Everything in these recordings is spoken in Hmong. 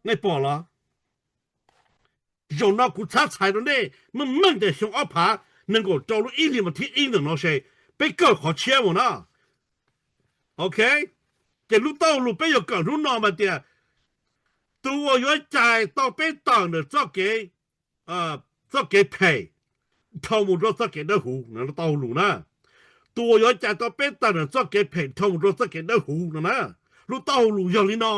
Nej pom los? Zaum no kuv txhab txhais rau nej meej meej tias xyoo ob phav nees nkaum rau lub ib hlis mas thib ib ntawm no se peb kawm qhov tshiab mus na. Ok, ces lub tauj lus peb yuav kawm hnub no mas tias tus uas yuav cais tau peb tawm ntawm txoj kev, txoj kev phem dhau mus rau txoj kev dawb huv no lub tauj lus na. Tus uas yuav cais tau peb tawm ntawm txoj kev phem dhau mus rau txoj kev dawb huv no na. Lub tauj lus yog li no.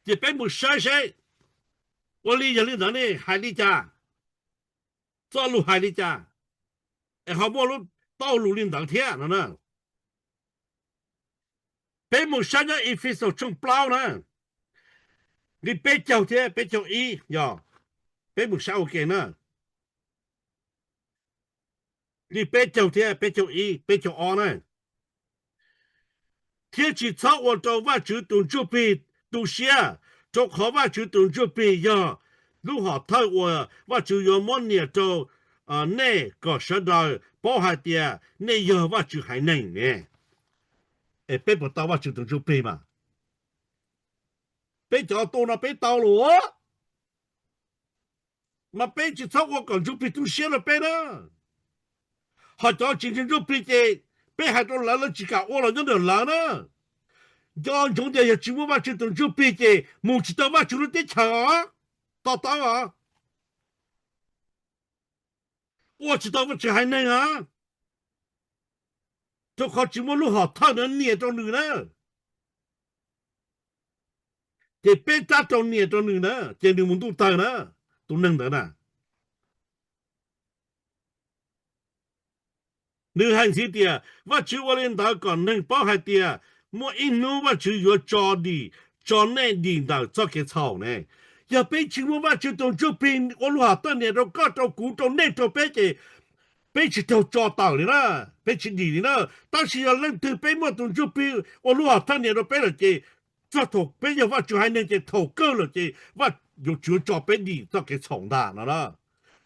Ces peb mus saib seb ua li yog li ntawd ne hais li cas, txoj lus hais li cas, es ho muaj lub tauj lus li ntawd thiab no na. Peb mus saib nyob Efexus tshooj plaub na, nqe peb caug thiab peb caug ib yog, peb mus saib ua ke na. Nqe peb caug thiab peb caug ib, peb caug ob na. Thiab tsis txhob ua rau Vajtswv tus Ntsuj Plig tu siab, rau qhov Vajtswv tus Ntsuj Plig yog lub hom thawj uas Vajtswv yuav muab nias rau nej kom sawv daws paub hais tias nej yog Vajtswv haiv neeg ne. Es peb puas tau Vajtswv tus Ntsuj Plig mas? Peb cov tu no peb tau lawm, mas peb tsis txhob ua kom Ntsuj Plig tu siab rau peb na. Ho cov tsis ntseeg Ntsuj Plig ces peb hais rau lawv, lawv tsis kam ua los nyob ntawm lawv na. Nco ntsoov tias yog tsis muaj Vajtswv tus Ntsuj Plig ces mus tsis tau Vajtswv lub teb chaws os, to taub os. Ua tsis tau Vajtswv haiv neeg os, rau qhov tsis muaj lub hom thawj no nias rau nws na. Ces peb rab rau nias rau nws na, ces nws mus ntuj tawg na, tus neeg ntawd na. Nws hais ntxiv tias Vajtswv ua li ntawd kom neeg paub hais tias muaj ib hnub Vajtswv yuav tso dim, tso nej dim ntawm txoj kev txhaum ne. Yog peb tsis muaj Vajtswv tus Ntsuj Plig ua lub hom thawj nias rau koj rau kuv rau nej rau peb ces peb tsis raug tso tawm li na, peb tsis dim li na. Tab sis yog leej twg peb muaj tus Ntsuj Plig ua lub hom thawj nias rau peb lawm ces txog thaum peb yog Vajtswv haiv neeg ces thaum kawg lawm ces Vajtswv yuav tso peb dim txoj kev txhaum ntag no na.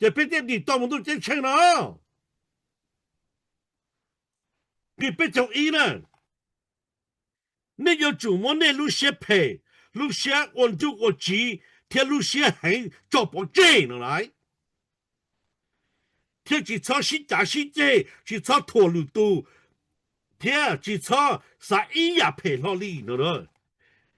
Ces peb thiaj dim tau mus ntuj ceeb tsheej no. Nqe peb caug ib na, nej yuav tsum muab nej lub siab phem, lub siab ua nruj ua tsiv thiab lub siab heev tso pov tseg no lauj. Thiab tsis txhob sib cav sib ceg, tsis txhob thuam lwm tus, thiab tsis txhob xav ib yam phem hlo li no.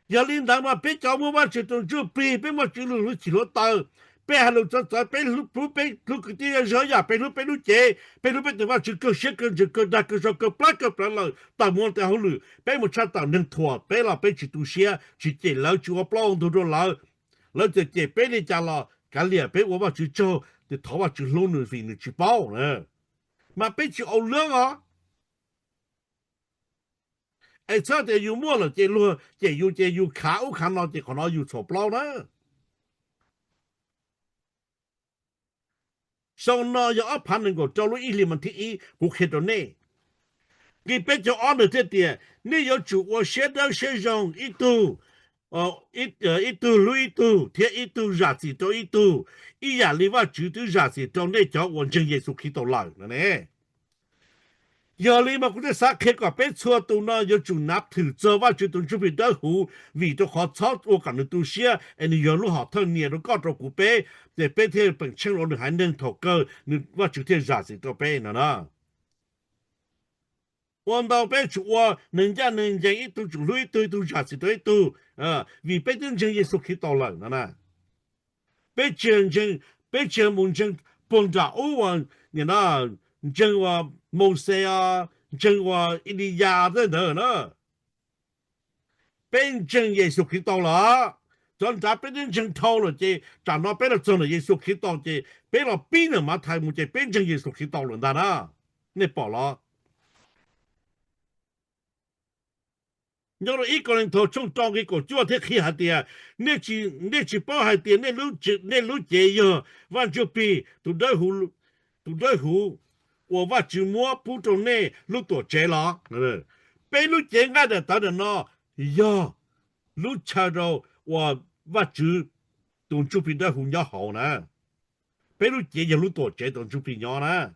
Yog li ntawd mas peb cov muaj Vajtswv tus Ntsuj Plig, peb muaj Tswv Yexus lub txim hluav taws, peb hais lus txawv txawv, peb hlub peb hlub kwv tij yam, peb hlub peb lub cev, peb hlub peb tus Vajtswv kawg siab kawg ntsws kawg dag kawg zog kawg plab kawg plawv lawm tawm mus rau hauv lwm, peb mus tshaj tawm neeg thuam peb los peb tsis tu siab, tsis cem lawv, tsis ua plaub ua ntug rau lawv. Lawv txawm cem peb li cas los kav liam, peb ua Vajtswv tsaug, ces thov Vajtswv hlub nws vim nws tsis paub na. Mas peb tsis au lab os. Es txhob tias yus muaj lawm ces luag cem yus ces yus khav ub khav no ces qhov no yus txhaum plaub na. Xyoo no yog ob phav nees nkaum rau lub ib hlis mas thib ib kuv qhia rau nej. Nqe peb caug ob nws thiaj tias nej yuav tsum ua siab dawb siab zoo ib tug, ib tug hlub ib tug thiab ib tug zam txim rau ib tug, ib yam li Vajtswv twb zam txim rau nej cov uas ntseeg Yexus Khetos lawm no ne. Yog li mas kuv thiaj xav qhia kom peb txhua tus no yuav tsum nav thwm txog Vajtswv tus Ntsuj Plig Dawb Huv, vim rau qhov txhob ua kom nws tu siab es nws yog lub hom thawj nias rau koj rau kuv peb, ces peb thiaj peem tsheej los nws haiv neeg thaum kawg nws Vajtswv thiaj zam txim rau peb no na. Ua ntau peb tsum ua neeg ncaj neeg ncees, ib tug tsum hlub ib tug, ib tug zam txim rau ib tug, vim peb twb ntseeg Yexus Khetos lawm no na. Peb tsis, peb tsis mus ntseeg puag nram ub uas, nim no ntseeg uas Mauxes os, ntseeg uas Eliyas tej ntawd na. Peb ntseeg Yexus Khetos lawm, cov nrad peb twb ntseeg dhau lawm ces tsam no peb los txog ntawm Yexus Khetos ces peb los pib ntawm Mathais mus ces peb ntseeg Yexus Khetos lawm ntag na. Nej pom los? Nyob rau ib Kauleethaus tshooj rau nqe kaum cuaj thiaj qhia hais tias, nej tsis paub hais tias nej lub cev yog Vaj Ntsuj Plig tus dawb huv uas Vajtswv muab pub rau nej lub tuam tsev los? Peb lub cev nqaij daim tawv ntawm no yog lub chaw rau uas Vajtswv tus Ntsuj Plig Dawb Huv nyob hauv na. Peb lub cev yog lub tuam tsev tus Ntsuj Plig nyob na.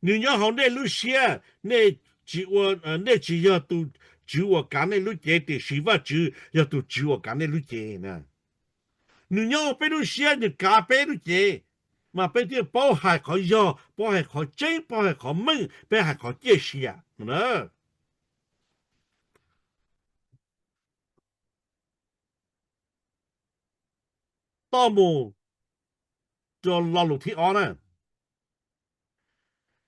Nws nyob hauv nej lub siab, nej tsis ua, nej tsis yog tus, tswv uas kav nej lub cev, tiam sis Vajtswv yog tus tswv uas kav nej lub cev na. Nws nyob hauv peb lub siab, nws kav peb lub cev, mas peb thiaj paub hais qhov yog, paub hais qhov tseeb, paub hais qhov meej, peb hais qhov ciaj sia no na. Toj mus rau lo lus thib ob na.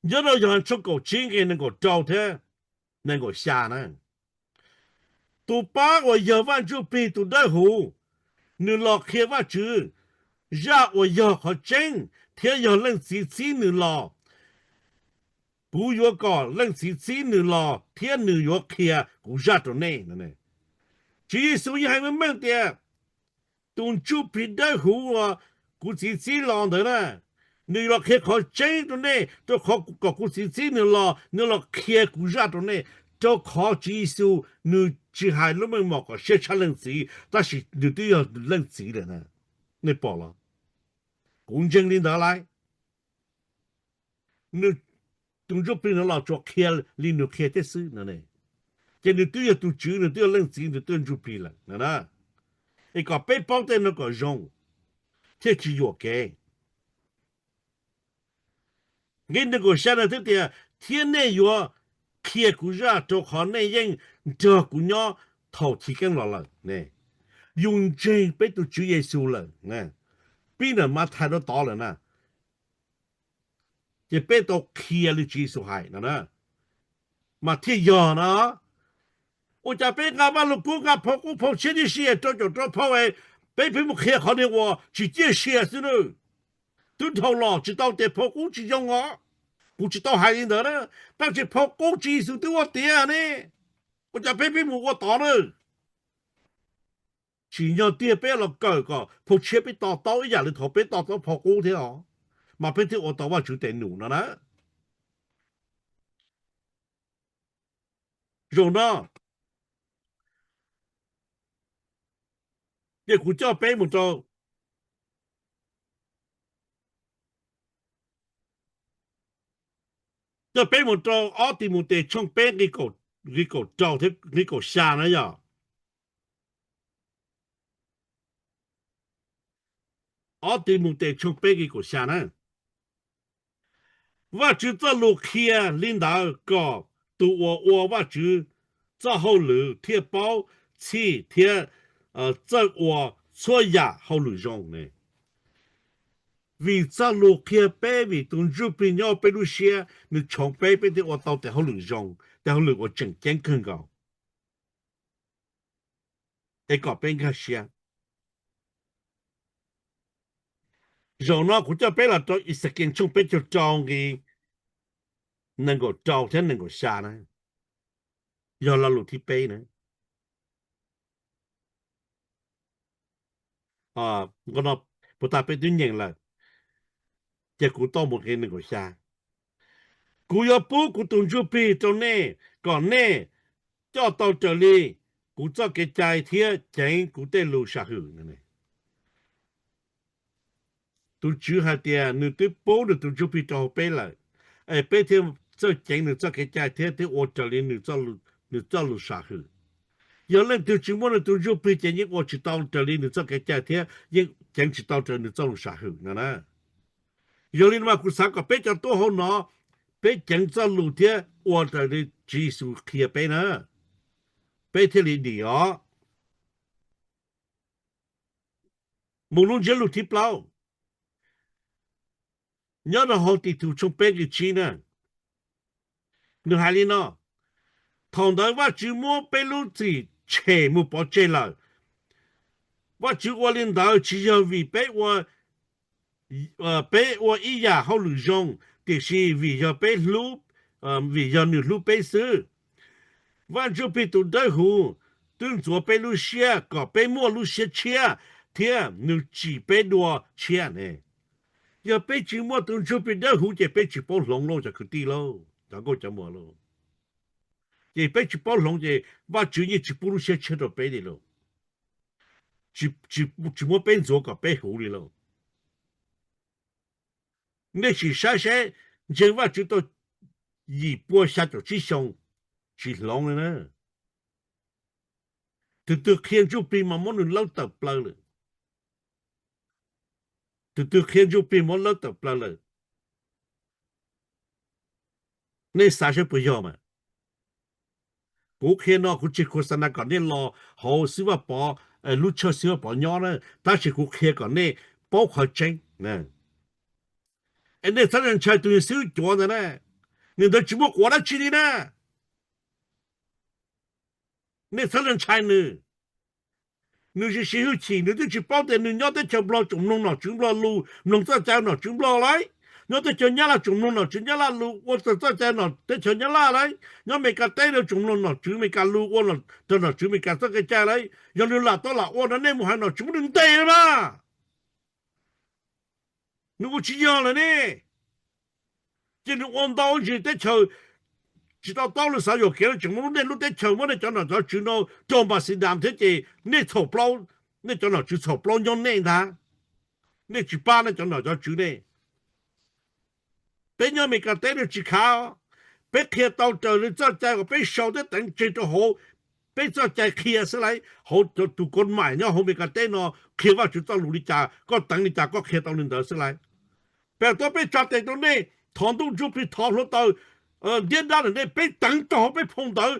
Nyob rau Yohav tshooj kaum tsib nqe nees nkaum rau thiab nees nkaum xya na. Tus pab uas yog Vaj Ntsujplig tus dawb huv, nws los qhia Vajtswv zaj uas yog qhov tseeb thiab yog Leej Txiv txib nws los. Kuv yuav kom Leej Txiv txib nws los thiab nws yuav qhia kuv zaj rau nej. Tswv Yexus yeej hais meej meej tias tus Ntsuj Plig dawb huv uas kuv Txiv txib los ntawd na, nws los qhia qhov tseeb rau nej, rau qhov kom kuv Txiv txib nws los, nws los qhia kuv zaj rau nej. Rau qhov Tswv Yexus nws tsis hais lub meej mom kom siab tshaj Leej Txiv, tab sis nws twb yog Leej Txiv lawm na. Nej pom los? Kuv ntseeg li ntawd lawm. Nws, tus Ntsuj Plig no los tsuas qhia li nws qhia thiab xwb no ne. Ces nws twb yog tus Tswv, nws twb yog Leej Txiv, nws twb yog Ntsuj Plig lawm no na. Es kom peb paub tej no kom zoo thiaj tsis yuam kev. Nqe nees nkaum xya no twb tias, thiab nej yuav qhia kuv zaj rau qhov nej yeej nrog kuv nyob thaum chiv keeb los lawm ne. Yus ntseeg peb tus Tswv Yexus lawm, pib ntawm Mathais rau tod lawm na, ces peb tau qhia li Tswv Yexus hais no na, mas thiaj yog no. Ua cas peb nqa Vaj Lug Kub, nqa phau qub phau tshiab tib si rau caum rau phau, peb pheej mus qhia qhov niag uas tsis ciaj sia xwb na. Twb dhau los tsis tau tias phau qub tsis zoo os. Kuv tsis tau hais li ntawd na, tab sis phau qub Tswv Yexus twb ua tiav ne. Ua cas peb pheej mus ua tod na? Tsim nyog tiag peb los kawm kom phau tshiab peb to taub ib yam li thaum peb to taub phau qub thiab os, mas peb thiaj ua tau Vajtswv tes num no na. Zaum no ces kuv coj peb mus rau, coj peb mus rau ob Timautes tshooj peb nqe kaum rau thiab nqe kaum xya na yog. Ob Timautes tshooj peb nqe kaum xya na. Vajtswv txoj lus qhia li ntawd kom tus uas ua Vajtswv txoj hauj lwm thiaj paub txhij thiab txawj ua txhua yam hauj lwm zoo ne. Vim txoj lus qhia peb, vim tus Ntsuj Plig nyob peb lub siab, nws tshoov peb, peb thiaj ua tau tes hauj lwm zoo, tes hauj lwm uas tseem ceeb kawg nkaus, es kom peb nkag siab. Zaum no kuv coj peb los rau Ixakees tshooj peb caug rau nqe nees nkaum rau thiab nees nkaum xya na, yog lo lus thib peb na. Puas tag peb twb nyeem lawm, ces kuv tau mus nqe nees nkaum xya. Kuv yuav pub kuv tus Ntsuj Plig rau nej, kom nej coj tau raws li kuv txoj kev cai thiab ceev kuv tej lus sam hwm. Tus Tswv hais tias nws twb pub nws tus Ntsuj Plig rau hauv peb lawm, es peb thiaj txawj ceev nws txoj kev cai thiab thiaj ua raws li nws txoj lus sam hwm. Yog leej twg tsis muaj nws tus Ntsuj Plig ces yeej ua tsis tau raws li nws txoj kev cai thiab yeej ceev tsis tau raws nws txoj lus sam hwm no na. Yog li no mas kuv xav kom peb cov tuaj hauv no, peb ceev txoj lus thiab ua raws li Tswv Yexus qhia peb na, peb thiaj li dim os. Mus lub ntsiab lus thib plaub, nyob rau hauv Tim thum tshooj peb nqe tsib na, nws hais li no: Thaum ntawd Vajtswv muab peb lub txim tshem mus pov tseg lawm. Vajtswv ua li ntawd tsis yog vim peb ua, peb ua ib yam hauj lwm zoo, tiam sis vim yog peb hlub, vim yog nws hlub peb xwb. Vaj Ntsuj Plig tus dawb huv twb ntxuav peb lub siab kom peb muaj lub siab tshiab, thiab nws tsim peb dua tshiab ne. Yog peb tsis muaj tus Ntsuj Plig dawb huv ces peb tsis paub hloov lauj cov kwv tij lauj, cov nkauj cov muam lauj. Ces peb tsis paub hloov ces Vajtswv yeej tsis pub lub siab tshiab rau peb li lauj. Tsis muab peb ntxuav kom peb huv li lauj. Nej sim saib seb, ntseeg Vajtswv tau yim pua xya caum tsib xyoo tsis hloov li na. Tus twg qhia Ntsuj Plig mas muab nws lawb tawm plaws lawm. Tus twg qhia Ntsuj Plig muab lawb tawm plaws lawm. Nej xav saib puas yog mas. Kuv qhia no kuv tsis khos xa na kom nej los hauv Xib Vaj Pov, lub chaw Xib Vaj Pov nyob na, tab sis kuv qhia kom nej paub qhov tseeb. Es nej txhob ntshai tus xib hwb cuav ntawd na, nws ntawd tsis muaj quav dab tsi li na. Nej txhob ntshai nws. Nws siv hwj chim, nws twb tsis paub tias nws nyob teb chaws Nplog tsoom mloog nom tswv Nplog lus, mloog txoj cai nom tswv Nplog lauj. Nyob teb chaws Nyab Laj tsoom mloog nom tswv Nyab Laj lus, ua txoj cai teb chaws Nyab Laj lauj. Nyob Amelikas teb rau tsoom mloog nom tswv Amelikas lus, ua rau nom tswv Amelikas txoj kev cai lauj. Yog nws lam tau lam ua no nej mus hais nom tswv muab nws ntes mas. Nws ua tsis yog lawm ne. Ces nws ua ntau ntsis teb chaws tsis tau taub, nws xav yuam kev no tseem muab nej lub teb chaws, muab nej cov nom cov tswv no rau npas xis das thiab ces nej txhaum plaub, nej cov nom tswv txhaum plaub nyob nej ntag. Nej tsis pab nej cov nom cov tswv nej. Peb nyob Amelikas teb no tsis khav, peb qhia tau raws li txoj cai uas peb sau thiab teev tseg rau hauv peb txoj cai qhia xwb lauj. Hauv tus kov maim nyob hauv Amelikas teb no qhia Vajtswv txoj lus li cas, koj teev li cas koj qhia tau li ntawd xwb lauj. Peb tuaj peb tsa tes rau nej, thov ntuj ntsuj plig thov hluav taws ntiab dab ntawm nej, peb teev rau hauv peb phau ntawv,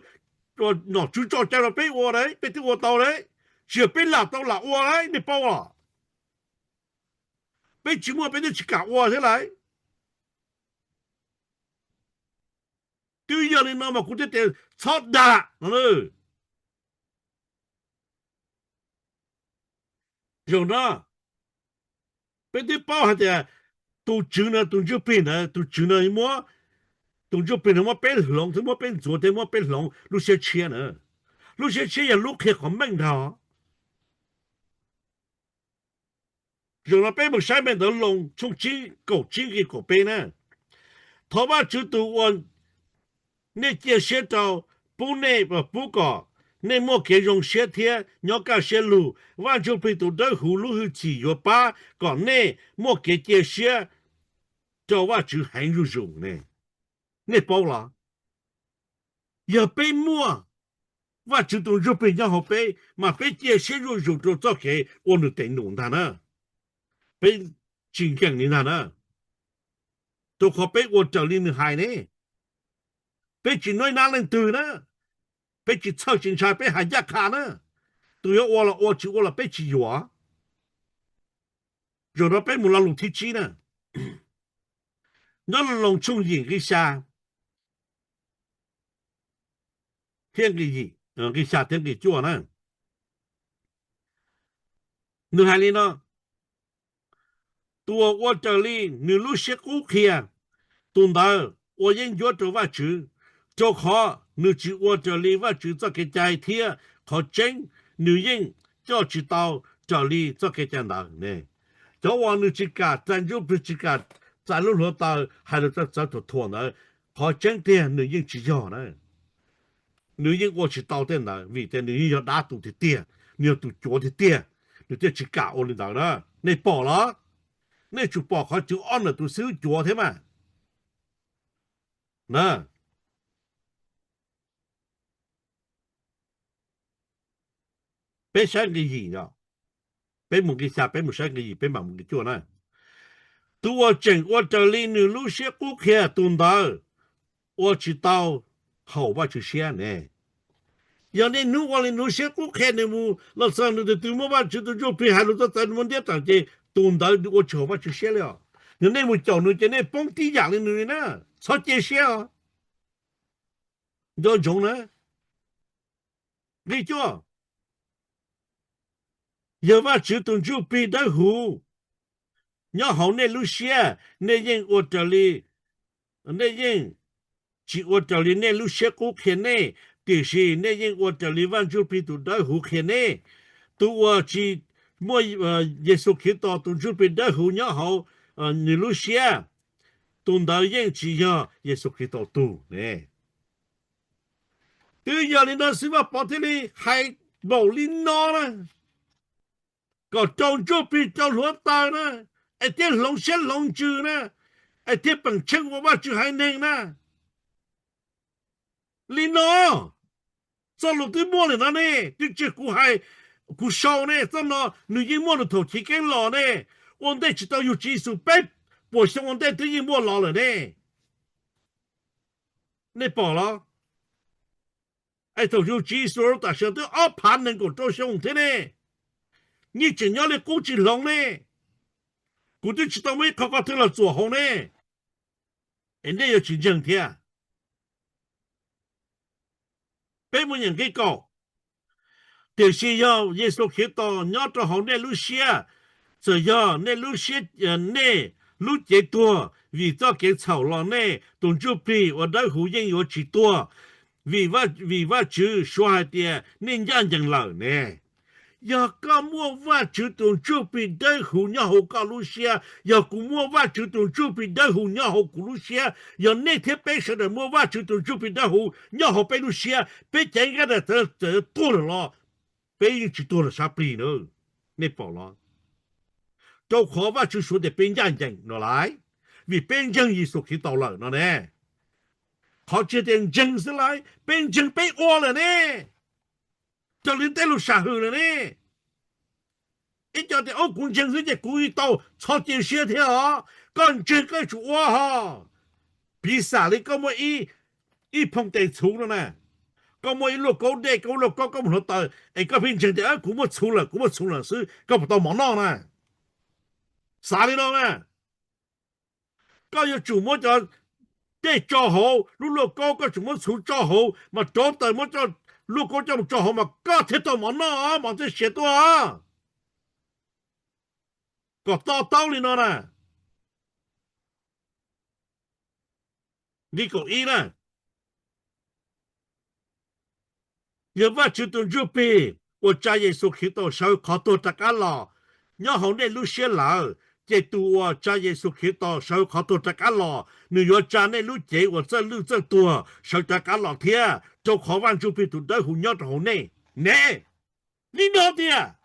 nom tswv tso cai rau peb ua, peb twb ua tau lauj. Tsis yog peb lam tau lam ua lauj, nej paub los? Peb tsis muaj peb twb tsis kam ua thiab lauj. Twb yog li no mas kuv thiaj tias txhob dag no. Zaum no peb twb paub hais tias tus tswv no, tus ntsuj plig ntawd, tus tswv no muab, tus ntsuj plig no muab peb hloov thiab muab peb ntxuav thiab muab peb hloov lub siab tshiab na. Lub siab tshiab yog lub qhia qhov meej ntag. Zaum no peb mus saib npe ntawv Loos tshooj tsib kaum tsib nqe kaum peb na. Thov Vajtswv tus uas nej cia siab rau pub nej, pub kom nej muaj kev zoo siab thiab nyob kaj siab lug. Vaj Ntsuj Plig tus dawb huv lub hwj chim yuav pab kom nej muaj kev cia siab rau Vajtswv heev zuj zus ne. Nej paub los? Yog peb muaj Vajtswv tus Ntsuj Plig nyob hauv peb mas peb cia siab zuj zus rau txoj kev ua nws tes num ntag na. Peb tsis nkees li ntag na, rau qhov peb ua raws li nws hais ne. Peb tsis nuib nab leej twg na, peb tsis txhawj tsis ntshai, peb hais ncaj qha na. Tus yuav ua los ua, tsis ua los peb tsis yuam. Zaum no peb mus lo lus thib tsib na, nyob Loos tshooj yim nqe xya thiab nqe yim, nqe xya thiab nqe cuaj na. Nws hais li no: Tus uas ua raws li nws lub siab qub qhia, tus ntawd ua yeeb ncuab rau Vajtswv, rau qhov nws tsis ua raws li Vajtswv txoj kev cai, thiab qhov tseeb nws yeej coj tsis tau raws li txoj kev cai ntawd ne. Cov uas nws tsis kam txais ntsuj plig, tsis kam txais lub hluav taws hais lus txawv txawv thuam thuam ntawd, qhov tseeb tiag nws yeej tsis yog na. Nws yeej ua tsis tau tej ntawd vim tias nws yeej yog dab tus tiag tiag, nws yog tus cuav tiag tiag, nws thiaj tsis kam ua li ntawd na. Nej pom los? Nej tsum pom qhov cwv ob ntawm tus xib hwb cuav thiab mas na. Peb saib nqe yim os, peb mus nqe xya, peb mus saib nqe yim, peb mam mus nqe cuaj na. Tus uas tseem ua raws li nws lub siab qub qhia, tus ntawd ua tsis tau haum Vajtswv siab ne. Yog niaj hnub ua li nws lub siab qub qhia, nws mus los txog nws tus twg muab Vajtswv tus ntsuj plig hais lus txawv txawv, nws muab ntiab tawm ces tus ntawd nws ua tsis haum Vajtswv siab li os. Yog nej mus caum nws ces nej poob tib yam li nws li na. Txhob cia siab os, nco ntsoov na. Nqe cuaj, yog Vajtswv tus ntsuj plig dawb huv nyob hauv nej lub siab, nej yeej ua raws li, nej yeej tsis ua raws li nej lub siab qub qhia nej, tiam sis nej yeej ua raws li Vaj Ntsuj Plig tus dawb huv qhia nej. Tus uas tsis muaj Yexus Khetos tus Ntsuj Plig dawb huv nyob hauv nws lub siab, tus ntawd yeej tsis yog Yexus Khetos tug ne. Twb yog li no Xib Vaj Pov thiaj li hais npaum li no na, kom rau ntsuj plig rau hluav taws na, es thiaj hloov siab hloov ntsws na, es thiaj peem tsheej ua Vajtswv haiv neeg na. Li no, Txoj lus twb muaj lawm no ne, twb tsis kuv hais, kuv sau ne, txoj no nws yeej muaj lawm thaum chiv keeb los ne. Ua ntej tsis tau yug Tswv Yexus peb puas xyoo ua ntej twb yeej muaj los lawm ne. Nej pom los? Es thaum yug Tswv Yexus tam sim no twb ob phav nees nkaum rau xyoo thiab ne, yeej tseem nyob li qub tsis hloov ne. Kuv twb tsis tau muaj ib qho qhov twg los txuam hauv ne, es nej yuav tsis ntseeg thiab. Peb muaj nyeem nqe kaum, tiam sis yog Yexus Khetos nyob rau hauv nej lub siab, txawm yog nej lub siab, nej lub cev tuag vim txoj kev txhaum los nej tus ntsuj plig uas dawb huv yeej yuav tsis tuag, vim, vim Vajtswv suav hais tias nej ncaj ncees lawm ne. Yog koj muaj Vajtswv tus ntsuj plig dawb huv nyob hauv koj lub siab, yog kuv muaj Vajtswv tus ntsuj plig dawb huv nyob hauv kuv lub siab, yog nej thiab peb sawv daws muaj Vajtswv tus ntsuj plig dawb huv nyob hauv peb lub siab, peb cev nkaj dam txawm tuag lawm los peb yeej tsis tuag lawm sab plig na. Nej pom los? Rau qhov Vajtswv suav tias peb ncaj ncees no lawm, vim peb ntseeg Yexus Khetos lawm no ne. Qhov tsis tias ntseeg xwb lauj, peb ntseeg peb ua lawm ne, raws li tej lus sam hwm lawm ne. Ib co tias, Au, kuv ntseeg xwb ces kuv tau, txhob cia siab thiab os. Koj ntseeg koj yuav tsum ua hos. Piv xam li koj muaj ib phoo tes txhuv no na, koj muaj ib luaj kaub dej, koj muaj luaj kaub, koj mus hluav taws es koj pheej ntseeg tias, Kuv muaj txhuv lawm, kuv muaj txhuv lawm xwb, koj puas tau mov noj na? Xav li no na. Koj yuav tsum muab cov dej tso hauv lub luaj kaub, koj tsum muab txhuv tso hauv mas rauv taws muab luaj kaub coj mus tso hauv mas koj thiaj tau mov noj, mov thiaj siav tuaj. Kom to taub li no na. Nqe kaum ib na, yog Vajtswv tus Ntsuj Plig uas tsa Yexus Khetos sawv qhov tuag rov qab los nyob hauv nej lub siab lawm, ces tus uas tsa Yexus Khetos sawv qhov tuag rov qab los, nws yuav tsa nej lub cev uas txawj lwj txawj tuag sawv rov qab los thiab, rau qhov Vaj Ntsuj Plig tus dawb huv nyob rau hauv nej ne. Li no tiag.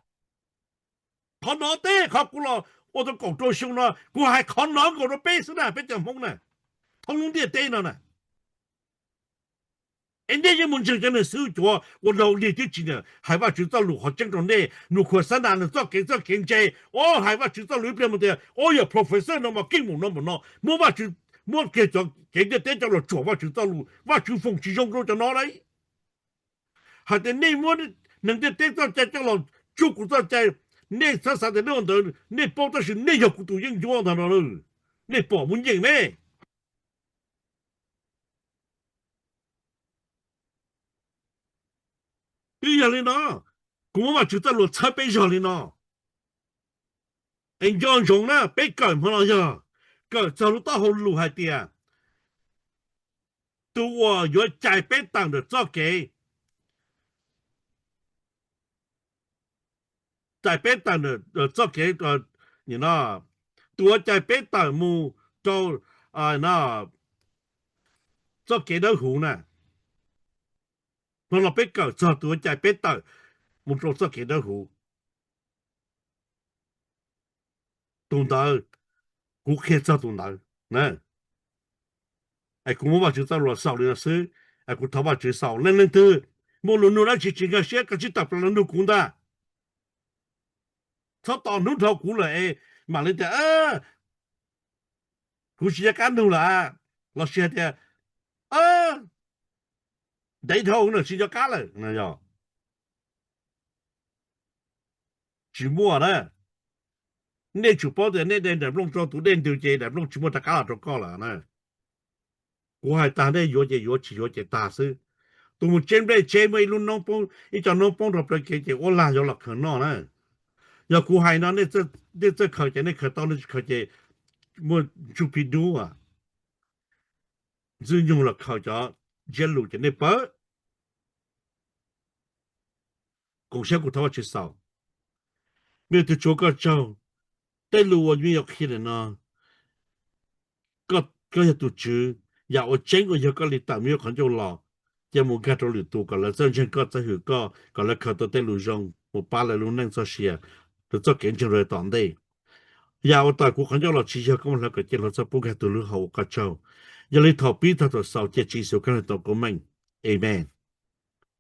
Qhov no teb qhov kuv los ua tau kaum rau xyoo no, kuv hais qhov no nkaus rau peb xwb na, peb cov Hmoob na, thoob lub ntiaj teb no na. Es nej yeej mus ntseeg cov neeg xwb cuav ua laug lig twb tsis hais Vajtswv txoj lus qhov tseeb rau nej, nws khuam xab nas nws txoj kev txoj kev ntse, o hais Vajtswv txoj lus ib pliag mus tias, o yog professor no mas keej mus no mus no, muab Vajtswv, muab kiag cov kev ntiaj teb coj los tsuam Vajtswv txoj lus, Vajtswv foom tsis zoo rau cov no lauj. Hais tias nej muab neeg ntiaj teb txoj cai coj los tsuj kuv txoj cai, nej txhob xav tias nej ua ntawd nej paub tab sis nej yog kuv tus yeeb ncuab ntag no. Nej pom mus nyeem ne. Twb yog li no, kuv muab Vajtswv txoj lus txhawb peb zog li no. Es nco ntsoov na, peb kawm hmo no yog kawm txog lub taub hau lus hais tias tus uas yuav cais peb tawm ntawm txoj kev, cais peb tawm ntawm txoj kev, tus uas cais peb tawm mus rau txoj kev dawb huv na. Hmo no peb kawm txog tus uas cais peb tawm mus rau txoj kev dawb huv. Tus ntawd, kuv qhia txog tus ntawd na. Es kuv muab Vajtswv txoj lus xaus li no xwb, es kuv thov Vajtswv xaus. Leej leej twg muaj lus nug dab tsi tsis nkag siab koj tsis tawm plaws los nug kuv ntag. Txhob tos hnub dhau kuv lawm es mam li tias kuv tsis nco qab nug lawm, los sis hais tias ntev dhau no tsis nco qab lawm no yog tsis muaj na. Nej tsum paub tias nej de daim nplooj rau tus dej ntws ces daim nplooj tsis muaj rov qab los rau koj lawm na. Kuv hais tag nej yuav ces yuav, tsis yuav ces tag xwb. Tus mus tseb nplej tseb muaj ib lub noob poob, ib co noob poob rau plawv kev ces ua lag yuav los khaws noj na. Yog kuv hais no nej txawj khaws ces nej khaws tau, nej tsis khaws ces muaj ntsuj plig dub, Ntxwg Nyoog los khaws cov ntsiab lus ces nej pawg. Koom siab kuv thov Vajtswv xaus. Me tus Tswv koj tsaug, tej lus uas me nyuam qhia nim no, koj yog tus Tswv, yam uas tseeb uas yog koj li tawm me nyuam qhov ncauj los, cia mus nkag rau lwm tus kom lawv txawj ntseeg koj txawj hwm koj, kom lawv khaws tau tej lus zoo mus pab lawv lub neej txoj sia, lawv txoj kev ntseeg rau tom ntej. Yam uas tawm kuv qhov ncauj los tsis yog koj muab hlawv kom cia hluas txog pub nkag tus lub hau ua koj tsaug. Yog li thaum pib txog thaum xaus cia Tswv Yexus Khetos koob meej. Amees.